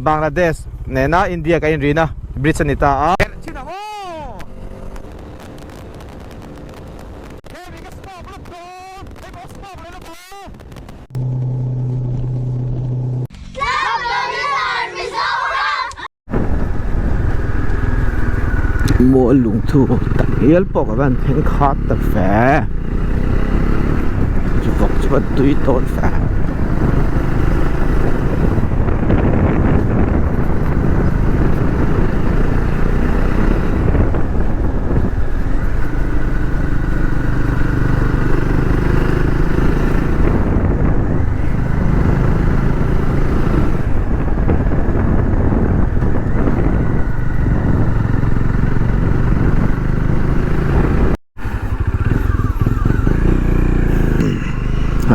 Bangladesh nena India ka inrina bridge a ni ta a. Mual lungthu tak hial pawh ka van thleng khat ta fe chu vawk chu a tui tawn fe.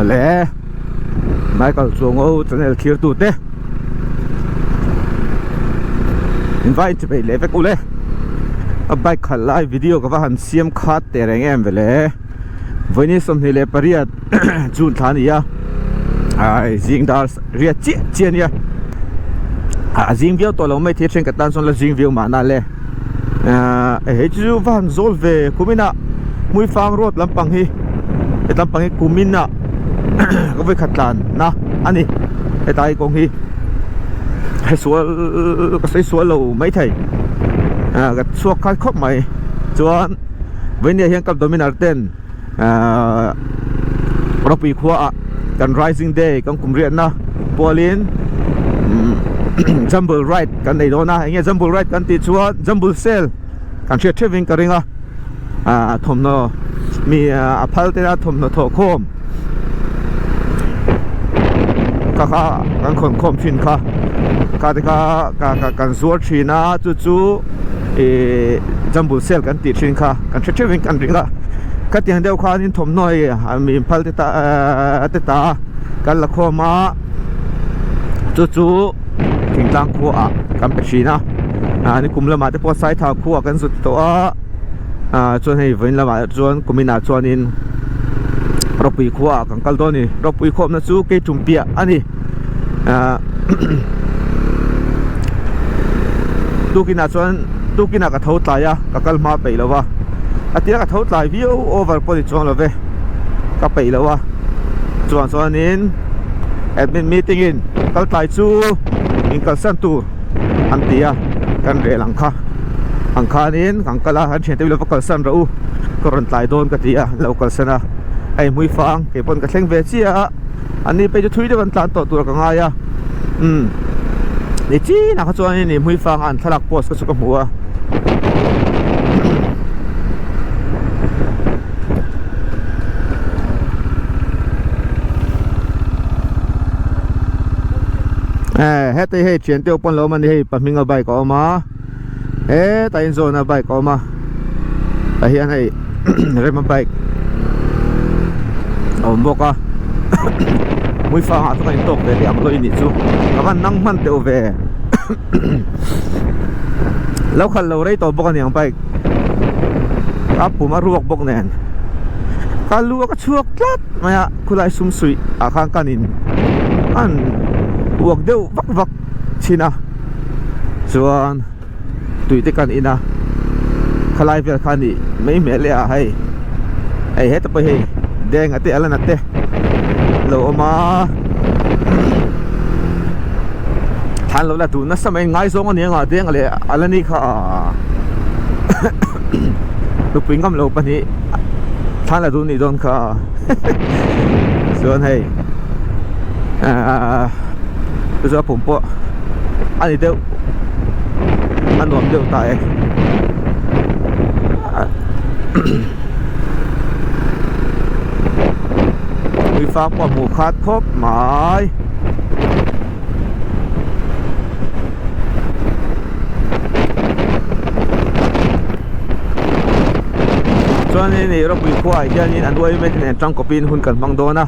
Le Michael Chuango channel thlir tu te invite chi peih leh vek ule a bike khalh lai video ka va han siam khat teh reng em vele vawiin 28 June thla a ni a ai zing dar riat chiah chiah a nia a zing viau tawh lo mai thei a thenkhat tan chuan la zing viau mahna le ahh hei chu va han zawl ve kuminah Hmuifang road lampang hi he lampang hi kuminah ka vawikhat tlan na a ni hetlai kawng hi hresual ka sawi sual lo maithei ah ka chhuak khat khawp mai chuan vawinia hian Club Dominar ten ahh ropui khua ah kan rising day kan kum riatna pualin jumble ride kan nei dawn a enge jumble ride kan tih chuan jumble sale kan hriat theuh in ka ring a ah thawmhnaw mi a phal te a thawmhnaw thawh khawm kha kha kan khawn khawm thin kha kha te kha ka kan zuar thin a chu chu ihh jumble sale kan tih thin kha kan hre theuhin kan ring a khatiang deuh khanin thawmhnaw hei mi phal te ta te ta kan la khawm a chu chu thingtlang khua ah kan pe thin a ah nikum lamah te pawh saithau khua kan zut tawh a ah chuan hei vawiin lamah chuan kuminah chuanin ropui khua ah kan kal dawn a ni ropui khawmna chu keitum piah a ni ah tukinah chuan tukinah ka tho tlai a ka kal hma peih lo va a tia ka tho tlai viau over pawh ni chuang lo ve ka peih lo a chuan chuanin admin meeting in kal tlai chu in kalsan tur an ti a kan rel ang kha ang khanin kan kal a an thiante lo va kalsan rawh u ka rawn tlai dawn ka ti a an lo kalsan a hei hmuifang keipawn ka thleng ve chiah a. An ni phei chu thui deuh an tlan tawh tur ka ngai a umm ni chinah kha chuan in hmui fanga an thlalak post kha chu ka hmu a. Eh heti hei thian te pawn lo awm a ni hei pahminga bike a awm a hetah hian zawna bike a awm a tah hian hei rema bike a awm bawk a hmuifangah chuan a intawk ve leh ang lawih a nih chu ka van nang hman teuh ve lo khalh lo rei tawh bawk a niang bike a pum a ruak bawk nen ka lu a ka chhuak tlat mai a khulai sum suih ah khan kan in an uak deuh vak vak thin a chuan tui te kan in a khalai vel kha nih mai hmel e a hei hei heta pawh hei deng a te a la na te lo awm a thlan lo la duh nasa mai ngaizawng a ni ang a deng leh a la ni kha nupui ngam lo pahnih thlan la duh nih dawn kha chuan hei ahh chu chu a pum pawh a ni deuh a nuam deuh ta e uifa pawh a hmuh khat khawp mai. Chuanin ih ropui khuaah hianin an uaime te nen tangkawpin hun kan hmang dawn a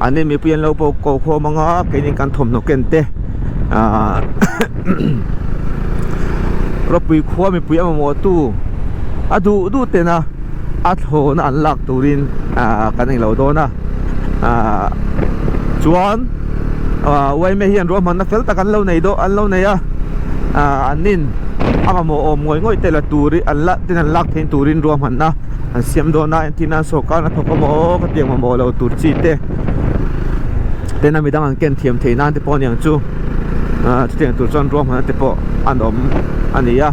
an ni mipui an lo pawh ko khawm ang a keini kan thawmhnaw ken te ahh ropui khua mipui a mamawh tu a duh duh tena a thlawhna an lak turin ahh kan englo dawn a. Ahh chuan ahh yma hian ruahmanna fel tak an lo nei dawh an lo nei a ahh an nin a mamawh awm ngawih ngawih te la turi an la ten an lak theih turin ruahmanna an siam dawn a entir nan sawrkar a thawk emaw khatiang mamawh lo tur chi te ten a midang an ken thiam theih nan te pawh aniang chu ahh chutiang tur chuan ruahmanna te pawh an awm a ni a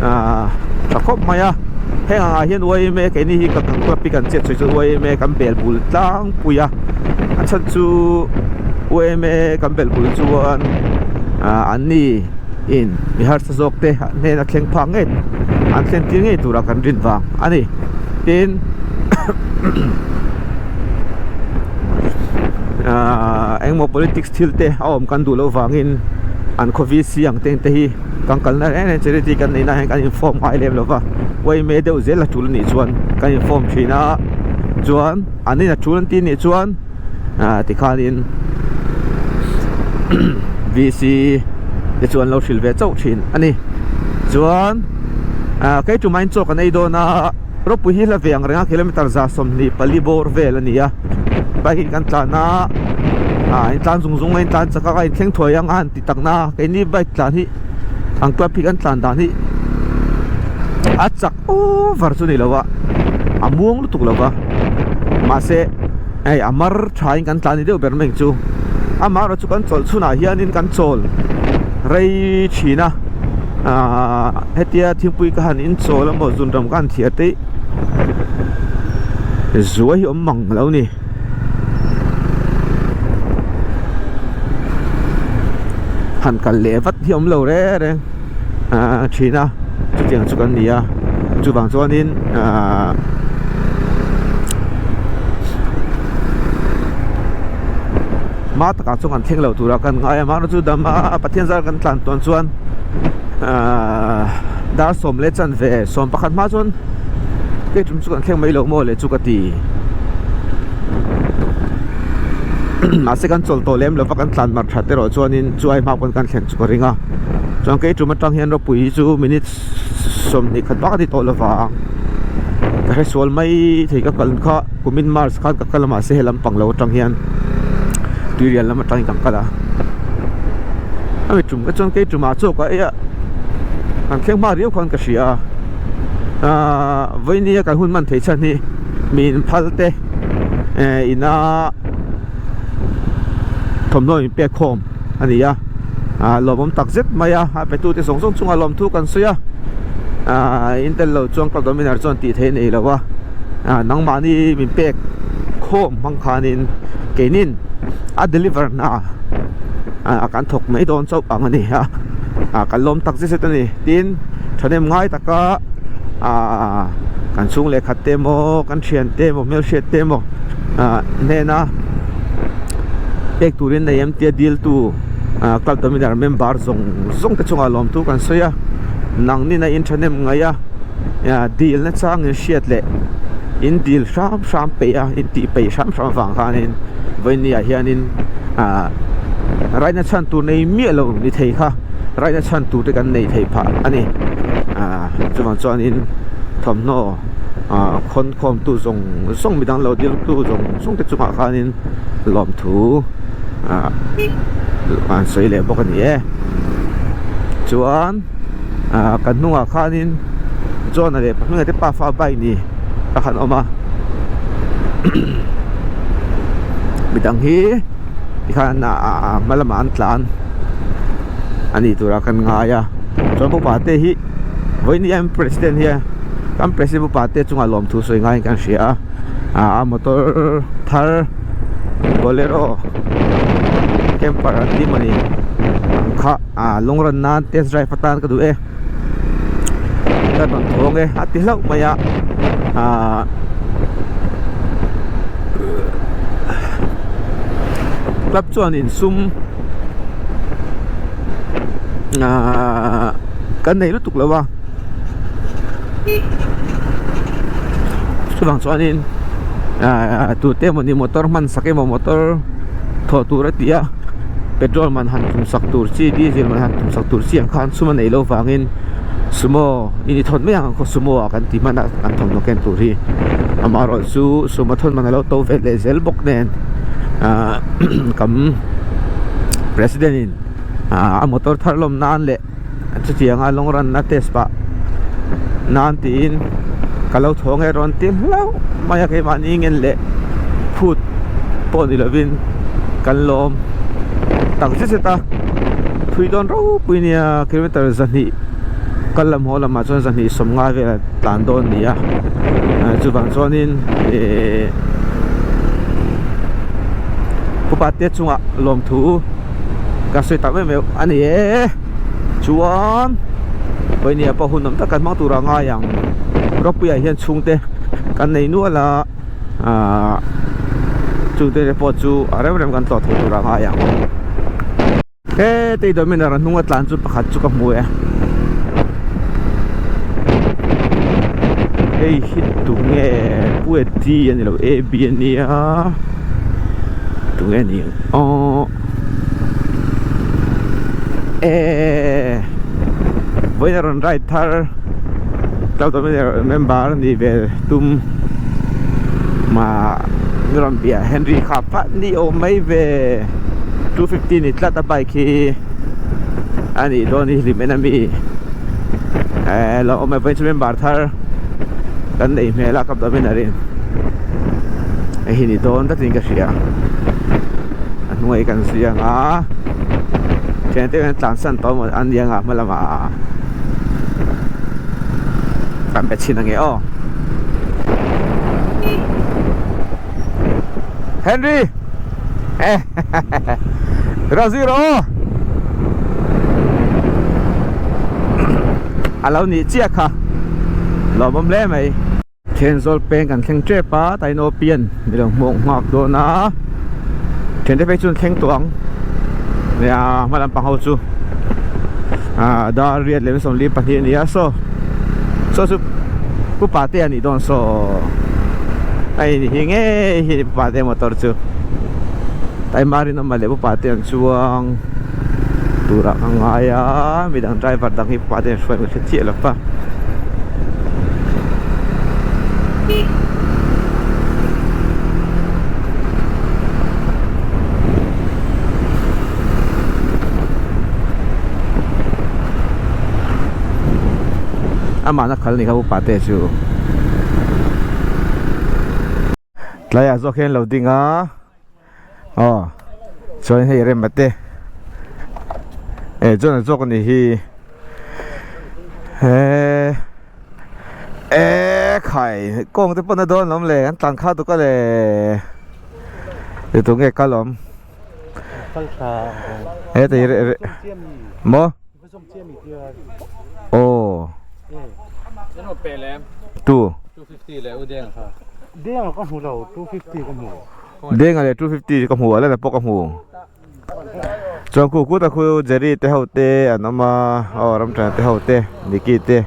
ahh tha khawp mai a heng angah hian yma keini hi ka club hi kan chet sawi chu yma kan bel bul tlangpui a a chhan chu yma kan bel bul chuan ah an ni in mi harsa zawk te hnena thleng phak ngei an thlen tir ngei tura kan rin vang a ni tin ah engmaw politics thil te a awm kan duh loh vangin an khaw VC ang te te hi kan kalna reng reng charity kan neihna hian kan inform ngai lem lova yma deuh zel a tul anih chuan kan inform thin a chuan an in a tul an tih anih chuan ah tikhanin VC te chu an lo hrilh ve chauh thin a ni chuan ah kei tumah in chaw kan ei dawn a ropui hi hla ve ang reng a kilometer 24 bawr vel a ni a bike in kan tlan a ah in tlan zung zung a in tlan chak a in thleng thuai ang a han ti tak na a keini bike tlan hi ang club hi kan tlan dan hi a chak over chu ni lo a a muang lutuk lo va mahse hei a mar tha in kan tlan ni deuh ber mai chu amaherawh chu kan chawlh chhunah hianin kan chawl rei thin a ahh hetia thingpui ka han inchawl emaw zunram ka han thiah te zuai hi awm mang lo ni. Han kal leh vat hi awm lo reng reng ahh thin a chutiang chu kan ni a chuvang chuanin ahh hma takah chuan kan thleng lo tura kan ngai a mahna chu dam a Pathian zar kan tlan tawn chuan ahh dar sawm leh chanve sawm pakhat hma chuan kei tum chu kan thleng mai lo maw le chu ka ti mahse kan chawl tawh lem lova kan tlan mar that erawh chuanin chu ai hma pawn kan thlen chu ka ring a chuan kei tum atang hian ropui hi chu minute 20 khat bak a ni tawh lovang ka hre sual mai thei ka kal kha kumin march khan ka kal a mahse he lampang lo atang hian tuirial lam atangin kan kal a ami tum ka chuan kei tumah chaw ka ei a kan thleng hma riau khan ka hria a. Ahh vawinia kan hun hman theih chhan hi mi inphal te eh ina thawmhnaw in pek khawm a ni a ah lawmawm tak zet mai a a pe tute zawng zawng chungah lawmthu kan sawi a ah in tel lo chuan club dominar chuan tih theih a nei lo a ah nangmahni min pek khawm hmang khanin keinin a deliver hna ah kan thawk mai dawn chauh ang a ni a ah kan lawm tak zet zet a ni tin. Thahnem ngai taka aaa kan chhung leh khat te emaw kan thian te emaw hmelhriat te emaw ah hnena pek turin nei em tia dil tu ah club dominar member zawng zawng te chungah lawmthu kan sawi a nangnin a in thahnem ngaih a ah dil na chang in hriat leh in dil hram hram peih a in tih peih hram hram avang khanin vawiin ah hianin ah raina chhan tur nei miah lo ni thei kha. Raina chhan tur te kan neih theih phah a ni ah chuvang chuanin thawmhnaw ah khawn khawm tu zawng zawng midang lo dil tu zawng zawng te chungah khanin lawmthu ah an sawi leh bawk a ni e chuan ah kan hnungah khanin John-a leh Pahming-a te pafa bike ni a han awm a midang hi tikhan ah hma lamah an tlan. A nih turah kan ngai a chuan pupa te hi vawiin an president hian kan president pupa te chungah lawmthu sawi ngaiin kan hria a ah a motor thar bolero camper an tih mawni ang kha ah lung ran nan test drive atan ka duh e ka rawn thawng e a ti hlauh mai a ah club chuan insum. Ahh kan nei lutuk lo a chuvang chuanin ahh tute emawni motor hman sak emaw motor thawh tur a ti a petrol man han tum sak tur chi diesel man han tum sak tur chi ang khan sum a neih loh vangin Sumo in i thawn mai ang khaw sumo ah kan ti hman a kan thawmhnaw ken tur hi amaherawh chu sumo thawn man alo to ve leh zel bawk nen ah kam president in ah a motor thar lawm nan leh chutianga long run na test pah nan tiin ka lo thaw nge rawn ti hlauh mai a keimahni ngen leh phut pawh ni lovin kan lawm tak zet zet a thui dawn ropui nia kilometer 200 kal lam haw lamah chuan 250 vel a tlan dawn a ni a chuvang chuanin ihh upa te chungah lawmthu ka sawi tak em em a ni e chuan pawimawh pawh hun awm tak kan hmang tur a ngai ang rawpuiah hian chhungte kan nei nual a ahh chungte te pawh chu a rem rem kan tlawh thei tur a ngai ang he tei dominar a hnung a tlan chu pakhat chu ka hmu e hei hi tunge pu e d a ni lo a b a nia tunge ni ang aw e vawiin a rawn ride thar club dominar member a ni ve tum mah rawn piah Henry kha phat ni awm mai ve 250 ni tlat a bike hi a nih dawn hi hlim en ami eh lo awm e vawiin chu member thar kan neih hmel a club dominar in hei hi ni dawn tlatin ka hria a hnuai kan zui ang a thian te hian tlan san tawh maw an ni ang a hma lamah kan pe chhin ange aw Henry eh raw zui rawh aw a lo nih chiah kha lawmawm hle mai. Thenzawl peng kan thleng tep a Tainopian ni lo hmuh nghak dawn a thiante phei chu an thleng tawh ang nia hma lampang ho chu ah dar riat leh sawmli pahnih a ni a saw saw chu pu pate a nih dawn saw a in hi ngei hi pu pate motor chu Taimar in awm a leh pu pate an chuang turah ka ngai a midang driver dang hi pu pate an hruai ka hre chiah lo va. Amahna khal ni kha upa te chu tlaiah zawk hian lo ding a aw chuan hei rem a te eh chuan a zawk a nih hi he eh khai kawng te pawn a dawn lawm le an tlan kha tuk a le ti tunge kal awm he tei reh reh maw aw tu denga leh 250 ka hmu a lana pawh ka hmu. Chuan khu kut a khu Jerry te ho te an awm a aw Ramchana te ho te Nicky te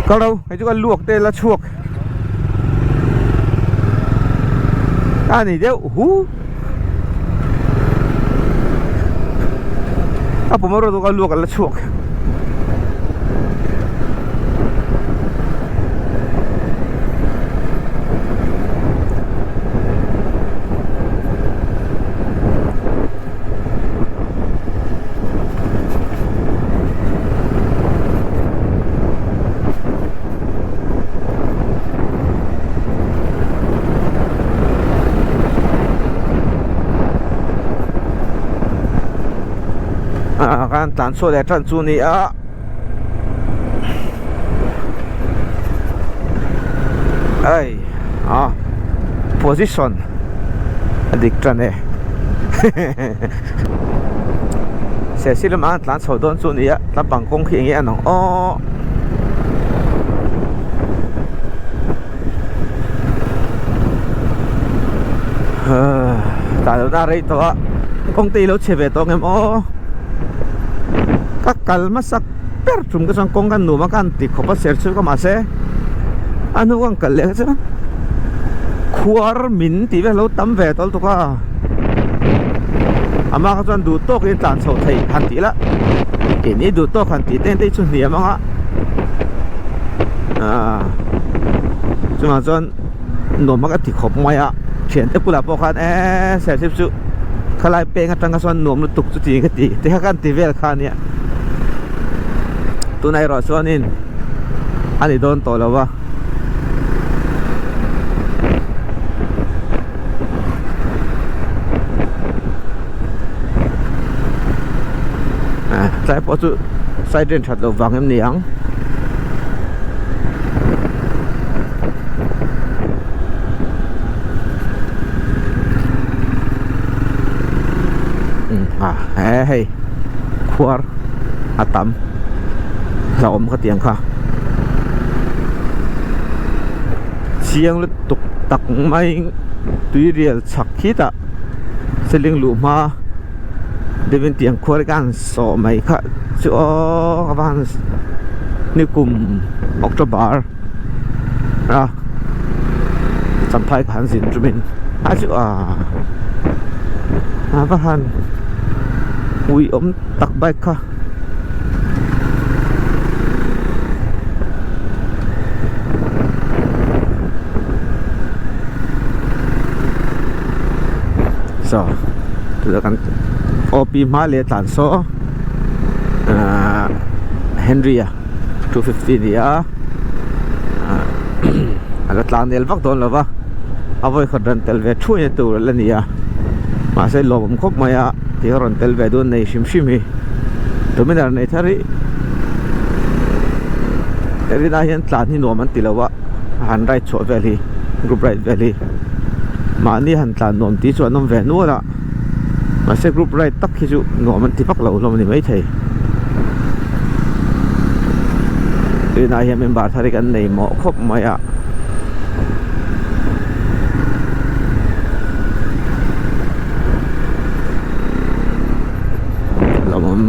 kal ro hei chu ka luak te la chhuak a ni deuh hu a pum erawh chu ka luak a la chhuak. Ah kan tlan chhuah leh tan chu ni a ai ah position a dik tan e Serchhip lamah an tlan chho dawn chu ni a tlapang kawng khi enge an ang aw tah loh na rei tawh a kawng te hi lo chhe ve tawh ngem aw ka kal hmasak ber tum ka chuan kawng ka nuam a ka han ti khawp a ser chu ka mahse a hnu ka han kal leh kha chuan khuar min tih vel a lo tam ve tawlh tuk a. Amah kha chuan duh tawkin tlan chho thei han tih la keini duh tawk han tih te te chu hniam anga ah chungah chuan nuam hmak a ti khawp mai a thiante bulah pawh khan eee serchhip chu khalai peng atang kha chuan nuam lutuk chu ti ka ti ti kha kan ti vel kha ania tunah erawh chuanin a ni dawn tawh lo a. Tlai pawh chu side ren that loh vang em ni ang. A hei khuar a tam hlauhawm ka ti ang kha. Chiang lutuk tak mai tuirial chhak khitah ceiling luh hma deuhin tiang khuar hi ka han sawh mai kha chu aw ka va han nikum October a champhai ka han zin tumin a chu a a va han ui awm tak bike kha. Saw tuna kan OP hma leh tlan saw ahh Henry a 250 a ni a ahh a la tlang nel vak dawn lo va a vawikhat rawn tel ve thuai na tur a la ni a mahse lawmawm khawp mai a tih a rawn tel ve dawn nei hrim hrim hi Dominar nei thar hi rinah hian tlan hi nuam an ti lo a han ride chhuah vel hi group ride vel hi mahni han tlan nuam tih chu an awm ve nual a mahse group ride tak hi chu nuam an ti vak lo hlawm a ni maithei tunah hian member thar hi kan nei mawh khawp mai a. Lawmawm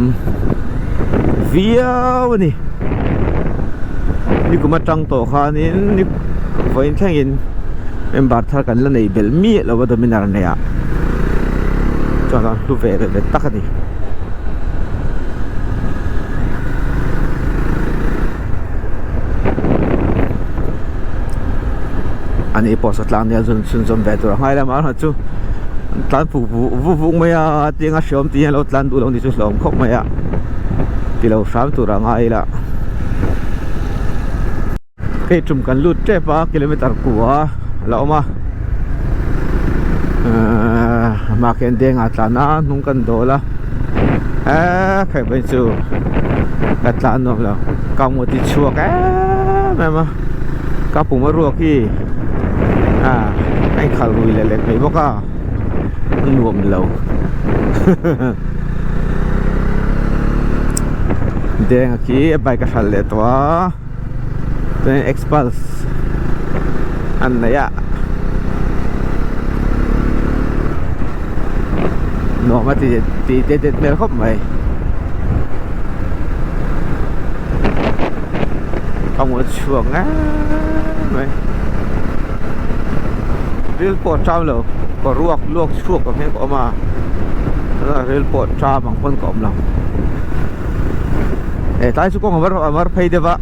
viau a ni nikum atang tawh khanin ni vawiin thlengin member thar kan la nei belh miah lo a dominar neih ah chuan a hlu ve ve tak a ni. Ani pawh saw tlang nia zun chhun zawm ve tur a ngai lamah erawh chu an tlan fuk vuk vuk vuk mai a tiang a hreawm tih hian lo tlan duh lo ni chu hlawm khawp mai a ti lo hram tur a ngai ila hei tum kan lut tep a kilometer kua a la awm a ahh hma khian deng ah tlan a hnung kan dawl a eee khaih mai chu ka tlan nuam lo ka hmu ti chhuak em em a ka pum a ruak hi ah a inkhalh rui leh lek mai bawk a a nuam lo deng a khi a bike a hralh leh tawh a chuan xpulse an nei a nuam a ti tih det det hmel khawp mai. Ka hmu chhuak ngai mai ril pawh ṭam lo ka ruak luak chhuak ang hian ka awm a ril pawh ṭam ang pawn ka awm lo he tlai chu kawng a mar phei deuh a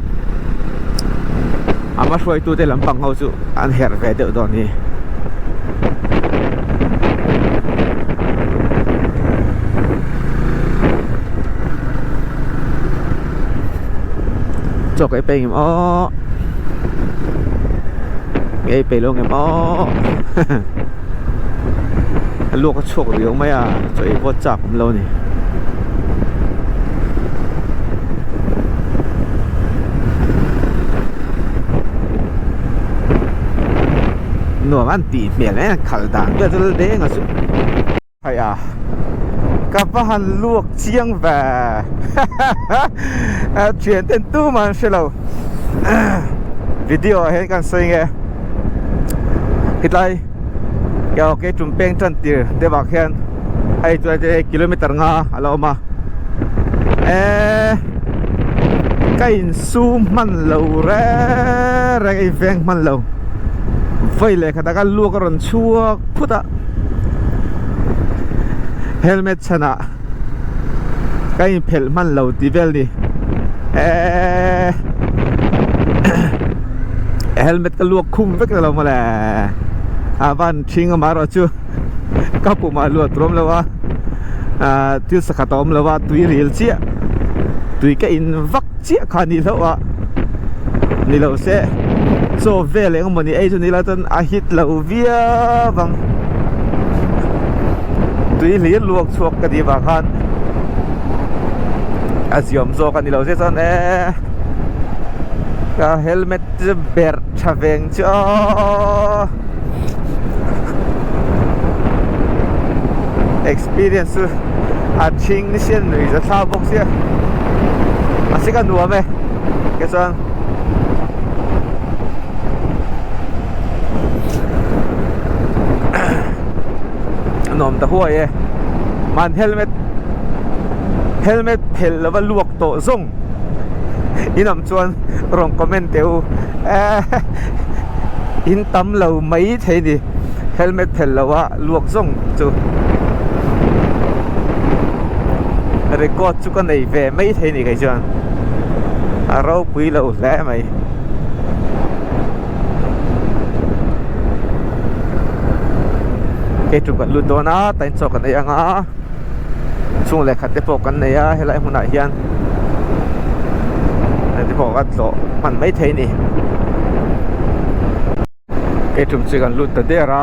a hma hruaitu te lampang ho chu an herh ve deuh dawn hi. Chaw ka ei pei ngem aw ka ei pei lo ngem aw a luak a chhuak riau mai a chaw ei pawh chak awm lo a ni. Nuam an tih hmel mai a khalh dan vel chu deng a chu. Hei a ka va han luak chiang ve thian ten tumah an hre lo video ah hian kan sawi nge hetlai kei tum peng tan tir deuh ah khian hei chuan hei kilometer nga a la awm a eee ka insum hman lo reng reng a inveng hman lo vawi leh khat ah khan luak a rawn chhuak phut a. Helmet chhanah ka inphelh hman lo tih vel ni eeee helmet ka luak khum vek ta lo mawle a van thing amaherawh chu ka pumah luat tur a awm lo a ah thil sakhat a awm lo a tui ril chiah tui ka in vak chiah kha a ni hlauh a ni lo se chaw vel eng emawni ei chu ni la chuan a hit lo viau ang tui hlir luak chhuak ka tih vang khan a ziawm zawk a ni lo se chuan eee ka helmet chu berh tha veng chu aww experience chu a thing sian nui za thla bawk sia mahse ka nuam e ke chuan nuam ta huai e man helmet helmet phelh lova luak tawh zawng inawm chuan rawn comment teh u in tam lo mai thei ni helmet phelh loha luak zawng chu record chu ka nei ve mai thei ni kei chuan a ropui lo hle mai. Kei chu kan lut dawn a tain chaw kan ei ang a chhung leh khat te pawh kan nei a helai hmunah hian te pawh kan tlawh hman mai thei a ni kei tum chu kan lut ta der a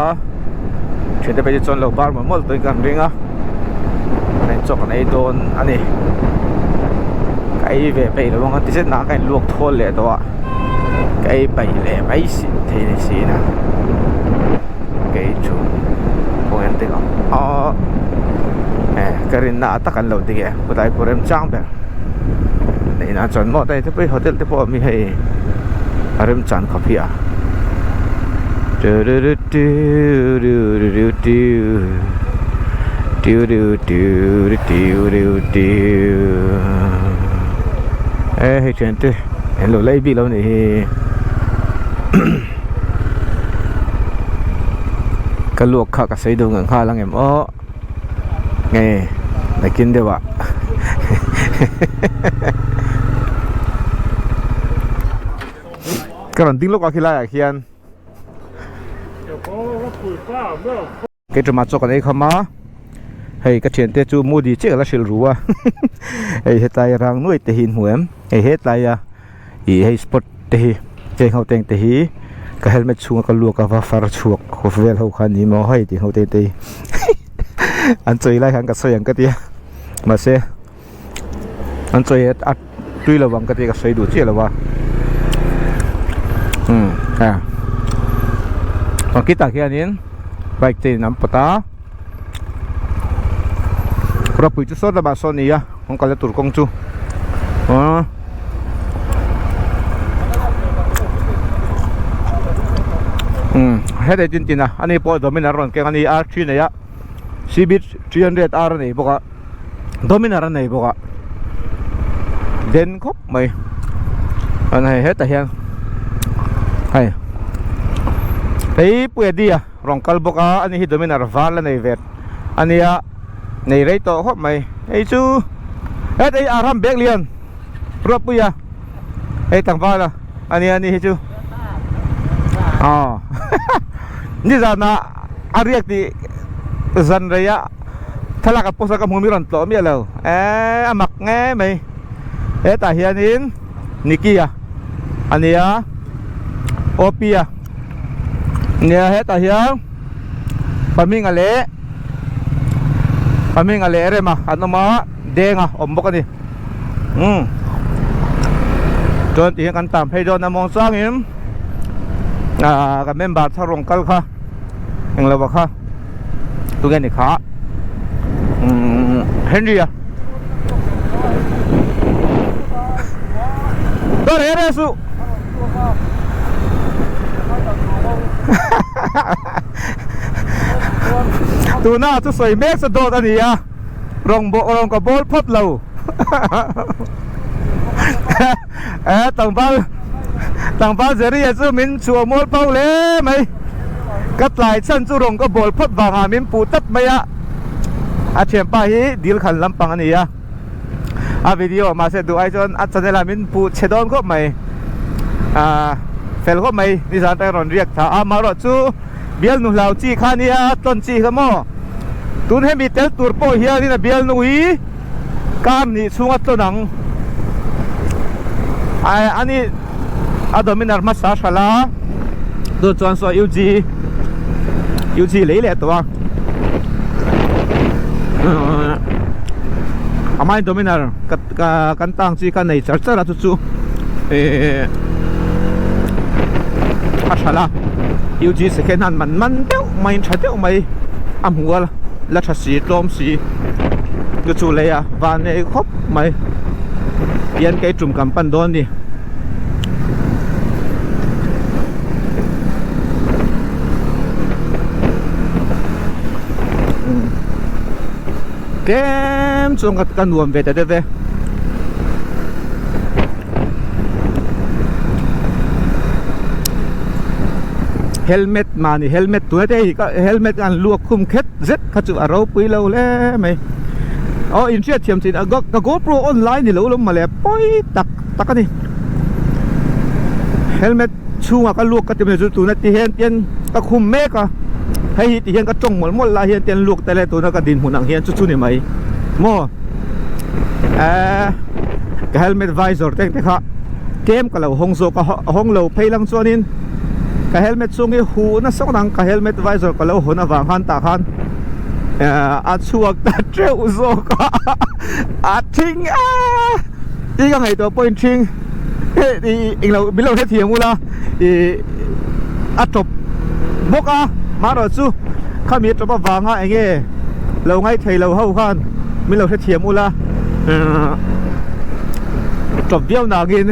thiante phei chu chuan lo bar mawlh mawlh tawhin kan ring a tain chaw kan ei dawn a ni ka ei ve peih lo ang a ti zet nak a ka inluak thawl leh tawh a. Ka ei paih leh mai si thei ni si na kei chu kawng en dik ang aw eh ka rinna ah tak an lo dik e khawtlai khu remchang ber neih nan chuan maw te pawh hi hotel te pawh a awm hi hei a remchan khawp hi a e hei thiante. An lo lei bik lo nih hi ka luak kha ka sawi deuh nghal nghal ang em aw nge nakin deuh ah ka rawn ding lawk a khilai ah khian. Kei ṭuma chaw kan ei kham a, hei ka thiante chu Moody chiah ka la hrilh ru a, hei hetlai rang nuai te hi in hmu em, hei hetlai a ih hei spot te hi cheng ho teng te hi ka helmet chhunga ka luak a va far chhuak vel ho kha a ni maw hei tih ho teng te hi an chawi lai khan ka sawi ang ka tia mahse an chawi a tui lo ang ka tia ka sawi duh chiah lo a umm a chuan khitah khianin bike te in an pawt a rawpui chu sawn lamah sawn a ni a kawng kalna tur kawng chu aw umm hetah tin tin a ani pawh dominar a rawn keng a ni a thi nei a cb 300 r a nei bawk a. Dominar a nei bawk a den khawp mai an hei hetah hian hei hei Puiadi a rawn kal bawk a ani hi Dominar var la nei ve ania nei rei tawh khawp mai hei chu hetah hi Aram bag lian Ruatpuia hei tlangval a ania ani hi chu aw nizanah a riak tih zan rei a. Thlalak a post a ka hmu mi rawn tlawh miah lo eee a mak nge mai hetah hianin Nicky a ania OP a nia hetah hian Pahminga leh Pahminga leh Rema an awm a Denga awm bawk a ni umm chuan tihian kan tan phei dawn a mawng changin ah kan member thar rawn kal kha englo ah kha. Tunge ni kha umm Henry a Dawr he re su Tuna chu sawi mek sa dawt a ni a rawng bawh rawng ka bawl phawt lo Eh tlangval tlangval Jerry a chu min chhuah mual pau hle mai ka tlai chhan chu rawng ka bawl phawt vangah min puh tlat mai a. A thianpa hi dil khan lampang a ni a, a video mahse duh ai chuan a channel ah min puh chhe dawn khawp mai. Ahh fel khawp mai nizan atanga rawn riak tha a, amaherawhchu bialnu hlau chi kha a nia, tlawn chi kha maw? Tun hemi tel tur pawh hianin a bialnu hi kar nih chhunga tlawn ang a ni a dominar hmasa hralh a chu chuan saw UG UG lei leh tawh a amai dominar ka ka kan tang chi kha nei char char a chu chu ehh a hralh a UG second hand man man deuh mai tha deuh mai a hmu a. La tha si tlawm si chu chu lei a van nei khawp mai hian kei tum kan pan dawn a ni. Tlem chuan ka nuam ve ta deuh e. Helmet mahni helmet tuna te hi ka helmet an luak khum khet zet kha chu a ropui lo hle mai aw in hriat thiam chin a ka GoPro online ni lo lawm mawle pawi tak tak a ni helmet chhungah ka luak ka ti mai chu tuna ti hian tian ka khum mek a hei hi ti hian ka tawng mawlh mawlh lai hian tian luak te le tuna ka dinhmun ang hian chu chu ni mai maw. Eee ka helmet visor te te kha tlem ka lo hawng zawk a hawng lo phei lang chuanin ka helmet chhung hi huh nasa ngawt ang ka helmet visor ka lo hawn avang khan tah khan eee a chhuak ta teuh zawk a a thing a tih ka ngaihtuah pawhin thing ih englo min lo hrethiam ula ih a tawp bawk a marawh chu khami a tawp avanga enge lo ngaithei lo ho khan min lo hrethiam ula tawp viau nangin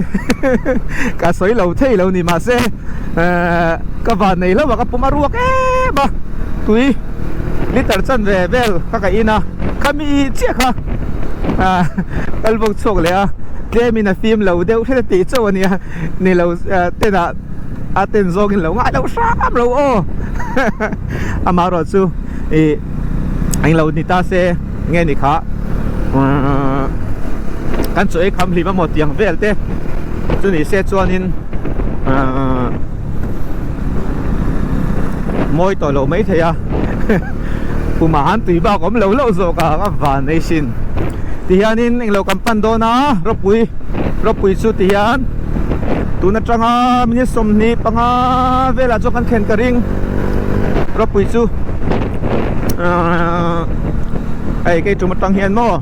ka sawi lo thei lo ni mahse ka van nei hlauh a ka pum a ruak em a tui liter chanve vel kha ka in a khami chiah kha kal bawk chhuak leh a tlemin a fim lo deuh hret a tih chauh a nia. Ni lo tenah a ten zawngin lo ngai lo hram lo aw amaherawh chu ih englo ni ta se nge ni kha kan chaw ei kham hlim amaw tiang vel te chu ni se chuanin mawi tawh loh mai thei a pumah han tui bak awm lo loh zawk a a van ei sin tihianin englo kan pan dawn a ropui. Ropui chu ti hian tun atanga minute 25 velah chuan kan thlen ka ring ropui chu ahh hei kei tum atang hian maw.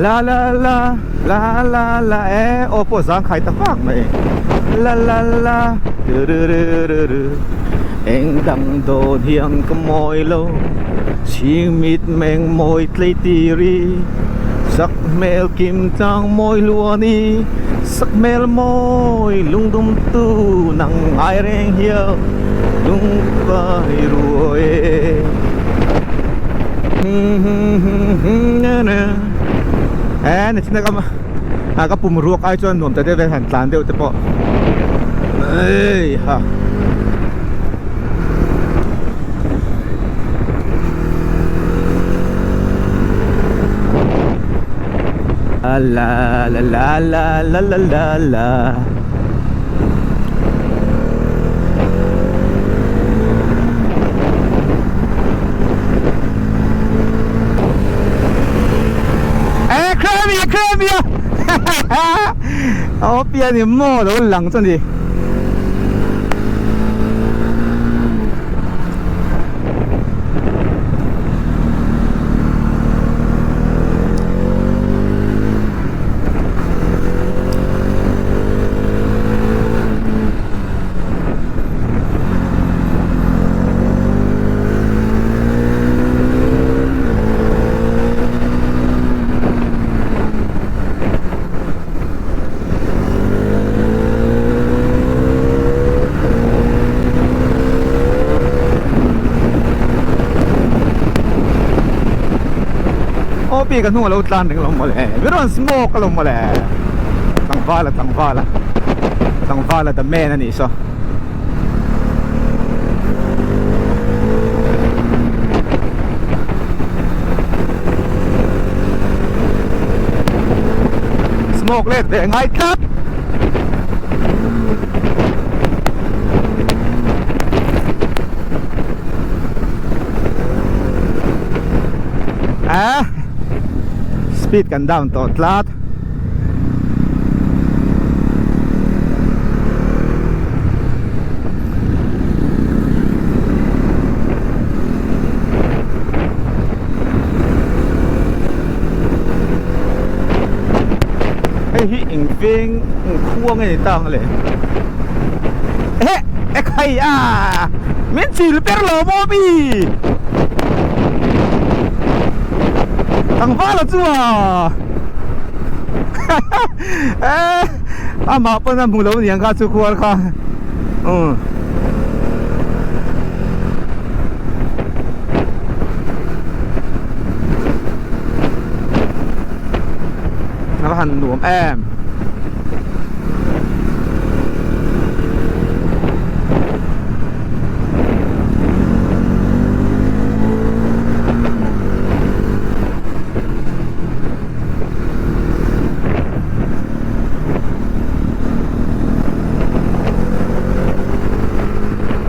La la la la la la e aw pawh zang khai ta fak mai la la la ru ru ru ru ru eng dang dawn hian ka mawi lo chhing mit meng mawi tlei tiri sak hmel kim tlang mawi luani Sak hmel mawi lungdum tu nang ngai reng hiau lungpai ruai e He ni china ka ka pum ruak ai chuan nuam ta deuh vel han tlan deuh te pawh ei ha. La la la la la la la la Eh Kremia Kremia Aw pian i maw lo lang chu ni. Opi ka hnung alo tlan reng lo mawle mi rawn smoke alo mawle tlangvala tlangvala tlangvala the man anih saw. Smoke let ve ngai tlat. A speed kan down tawh tlat hei hi eng veng eng khua nge ni ta ang le eh e khai a min chil ber lo maw mi tlangval a chu a eh amah pawn a hmu lo niang kha chu khuar kha umm. A va han nuam em.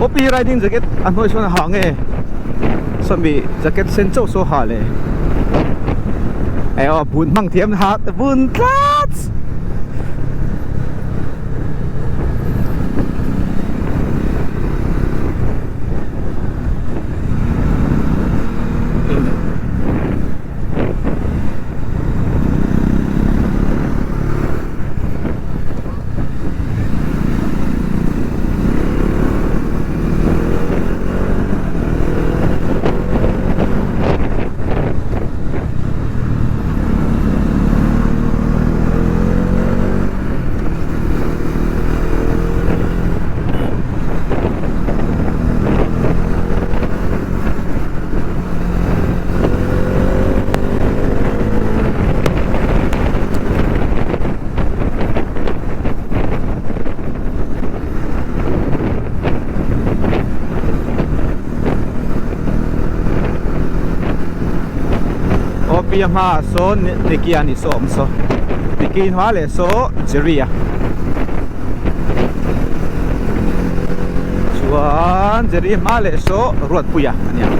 Poppy riding jacket a hnuai sawn a ha nge sawmi jacket sen chauh saw ha le eh aw bun hmang thiam ha bun tlat. Aw pi a hmaah sawn Nicky a nih saw awm saw Nicky hma leh saw Jerry a chuan Jerry hma leh saw Ruatpuia a nia.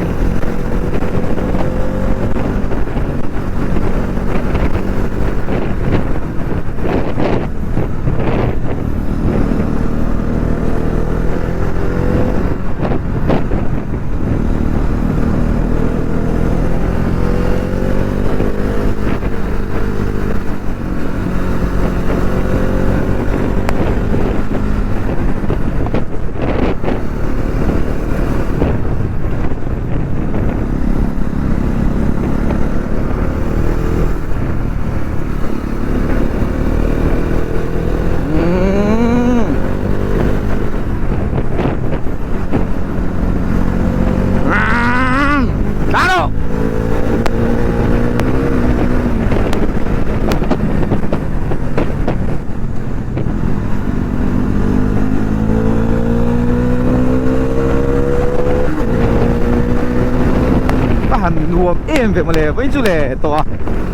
A han nuam em ve mawle vawiin chu le tawh a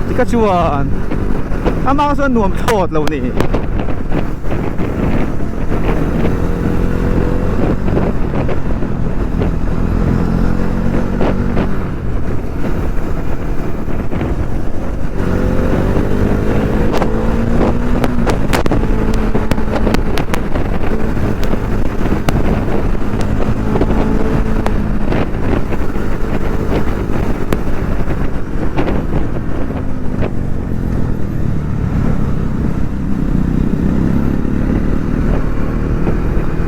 tikha chuan amah chuan nuam thlawt lo ni.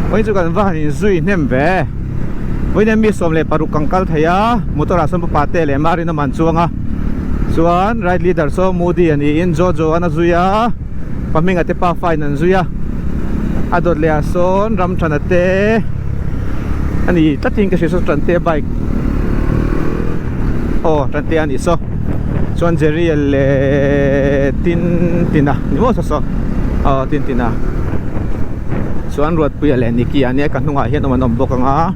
Vawiin chu kan va han inzui hnem ve vawiin hian mi 16 kan kal thei a motor ah sawn pa te leh Marina man chuang a chuan ride leader saw Moody a niin Jojo an a zui a pa hminga te pa fine an zui a a dawt leh ah sawn Ramthana te a ni tlatin ka hria saw Tante bike aw Tante a nih saw. Chuan Jerry-a leh Tintin-a ni maw saw saw aw Tintin-a chuan Ruatpuia leh Nicky-a nia ka hnungah hian awm an awm bawk ang a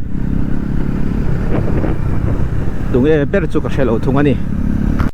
tunge ber chu ka hre lo thung a ni.